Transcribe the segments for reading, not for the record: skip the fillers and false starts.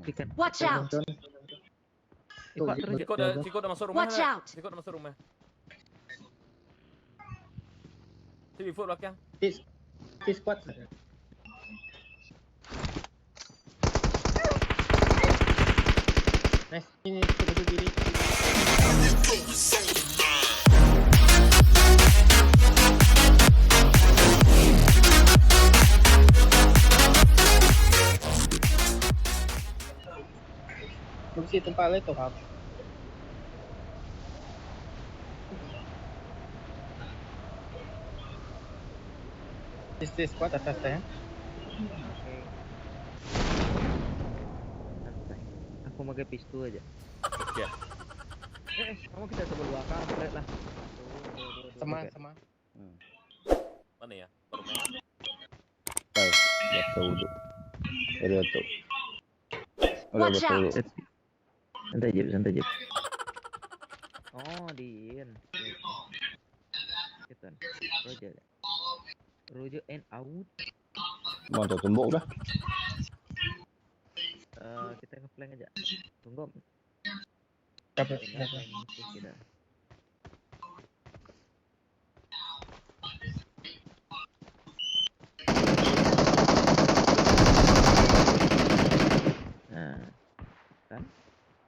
Chicken. Watch out! Ikut terus. Cikot dah, cikot dah masuk rumah. Watch dah. out. Cikot dah masuk rumah. Si Bigfoot belakang. Si squad. Nice. Ini baju biru. Bukti tempat lain tu apa? Si squad atas saya. Oke. Santai. Aku pakai pistol aja. Ya. Eh, eh, kamu kita sebelum belakang, lihat lah. Sama Oke. sama. Mana ya? Rumah. Baik, betul tu. Area tu. Udah Watch betul. out. Santai Jip, santai Jip. Oh, diin. Kita. Roger. Roger and out. Mau tu tumbuk dah. Eh, kita ngeflank aja. Tunggu. Siapa? Tinggal flank musuh kita. Nah, kan?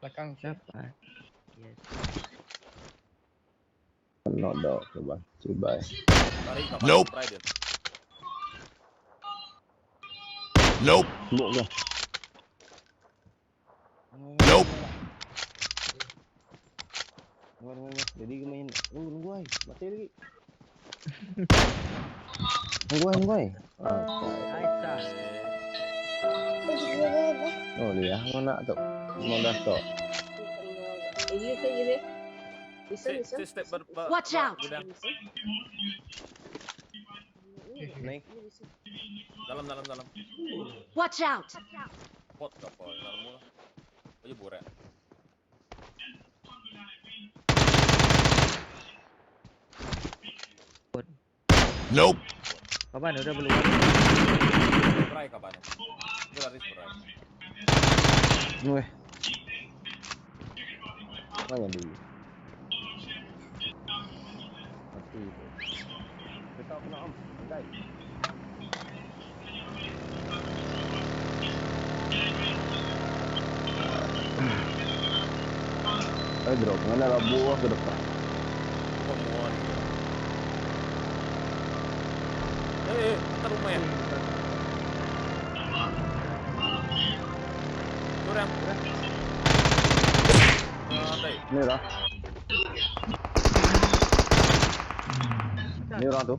Belakang siapa? Siapa? Yes. Kena dah coba. Coba. Tarik kapan? Nope. Try dia. Nope. Tumbuk dah. Nope. Tunggu, tunggu, tunggu. Jadi main. Tunggu, tunggu, ay. Mati lagi. Tunggu, ay, tunggu, ay. Ah, Aisyah. Oh, dia mana tu? Mau dah tu. Si, si step ber, ber, Watch ber- out. gudang. Naik. Dalam dalam dalam. Watch out! Pot ke apa? Dalam mula. Oh, ya burek. Nope. Kapan udah belum? Berai kapan? Dia lari berai. Weh. Mana dulu? Mati tu. Kita kena om. Santai. Eh, drop. Mana lah buah ke depan. Semua dia. Eh, eh, atas rumah ya. Kurang. Santai. Ni orang. Ni orang tu.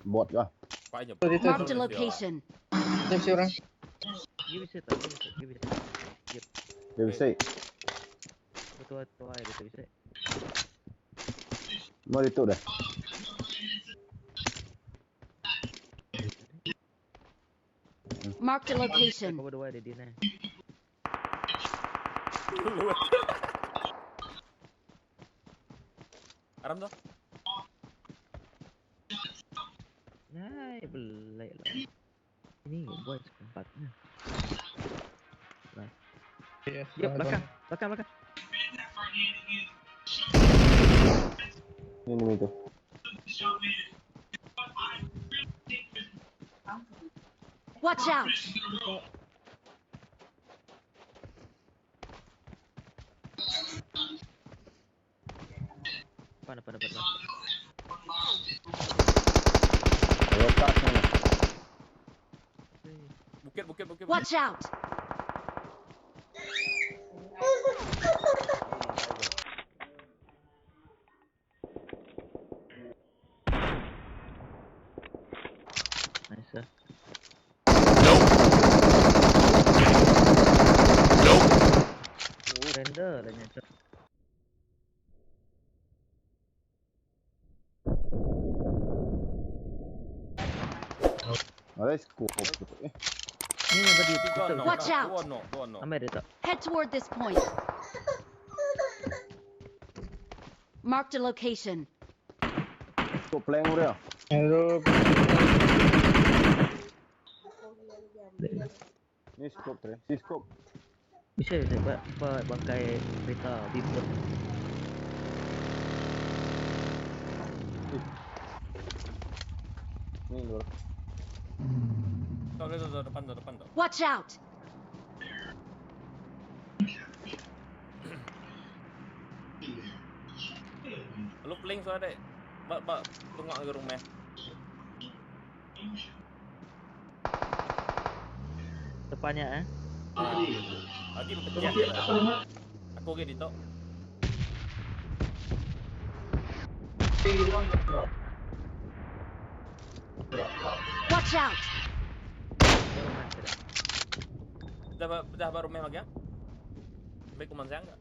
Bot lah. Paknya. Itu itu. Marked a location. Siapa si orang? Dia bisa tak? Dia bisa. Dia bisa. Dia bisa. Betul betul air itu bisa. Mau itu dah. Marked a location. Kau berdua ada di mana? Aram tu. Nah, belai lah. Ini buat tempatnya. Yes. Yuk, belakang, belakang, belakang. Ni ni tu. Watch out! Depan, depan, depan, depan. Rokat sana. Bukit, bukit, bukit. bukit. Watch out! Nice. ah. Nope. Nope. Render lah nyata. Ada scope tu. Eh, Ini yang tadi Dua betul. no, Watch out. Dua no, dua no. Ambil dia tak? Head toward this point. Marked a location. scope plank dia. Hello. Ni scope tu. Si scope. Bisa bisa ba ba bangkai kereta bipod. Ni dulu. Tu, tu, tu, depan tu, depan tu. Watch out! Lu peling suara dek. Bak bak tengok ke rumah. Depannya eh. Lagi berpecah. Aku okey di tok. Watch out! Rumah sudah. Dah dah baru rumah lagi ah? Baik kuman sayang enggak?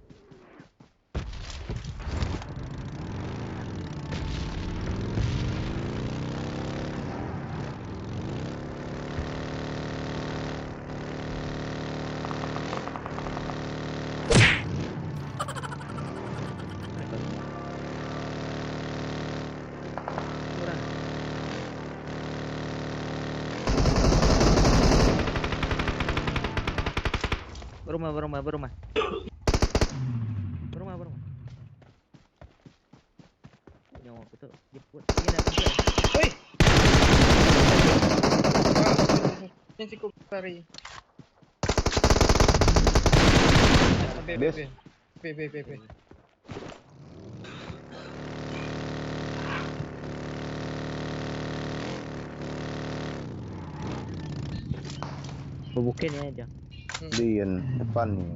Kurang. Berumah, berumah, berumah. Berumah, berumah. Nyawa aku tu jemput. Ni nak pergi. Oi. Ah, Ini cukup lari. B B B. B B B B. Berbukit ni aja. Di depan ni.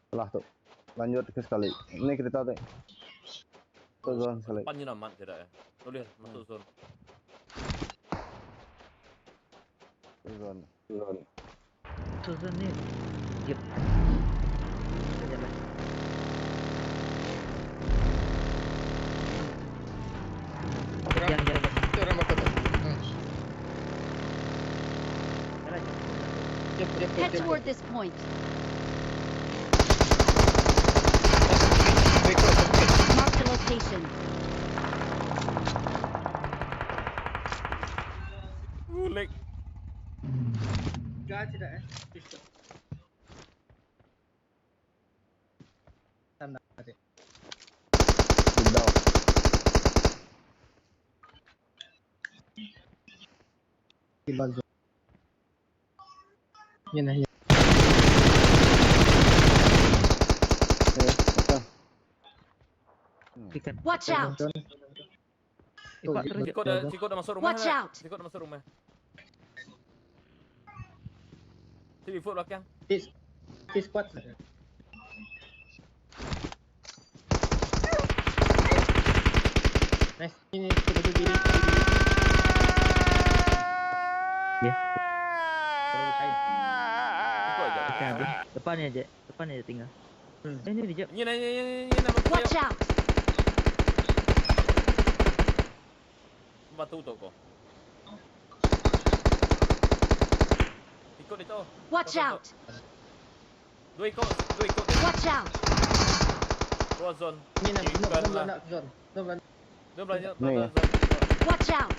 Setelah tu. Lanjut ke sekali. Ini kita tu. Tu zone sekali. Depan je namat tidak eh. Boleh masuk zone. Tu zone. Tu zone. Susun ni. Jep. Jalan. Orang, Jangan, jangan. itu orang bakal tu. Jalan. Jep, jep, Head jep. toward this point. Beko, bukit. Mark the location. Gulik. Dah tidak eh. Tanda ada. Down. Ini nah, ya. Eh, apa? Ikan. Watch out! Ikut terus. Sikot dah, sikot dah masuk rumah. Watch dah. out. Sikot dah masuk rumah. Si Bigfoot belakang. This squad. Nice. Ini baju biru. Ya. Baru saya. Ikut aja. Ikan habis. Depannya aja. Depannya aja tinggal. Eh, ni dia. Ni ni ni ni ni nak batu. Watch out! Batu tu kau. Ikut dia tu. Watch out! Dua ikut, dua ikut. Watch out! Dua zone. Ini nak Ikan nak lah. nak zone. Zone nak Dua belanja Ni. zone. Watch out!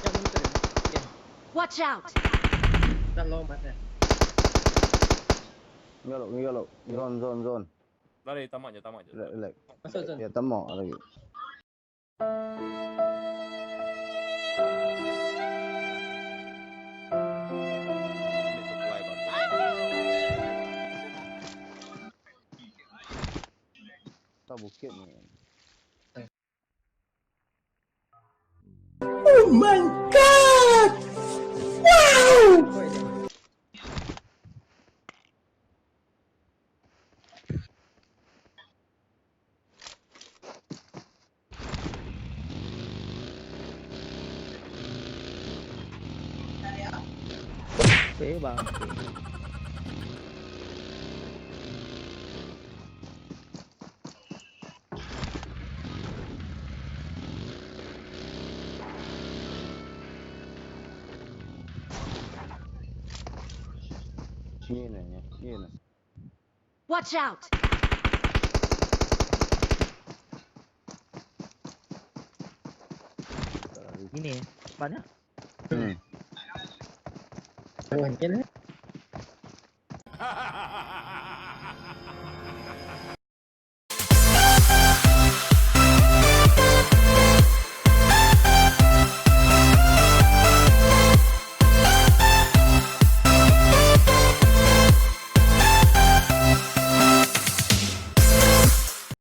yang menteri. Ya. Watch out! Dah lompat dah. Galok, galok. Zone, zone, zone. Lari tamat je, tamat je. Relax, relax. Masuk zone. Ya, tamak lagi. Ambil supply batu. Tak bukit ni. Eh, bang. Ni ni, ni ni. Watch out! Ini depannya. Hmm. Jauh nyin.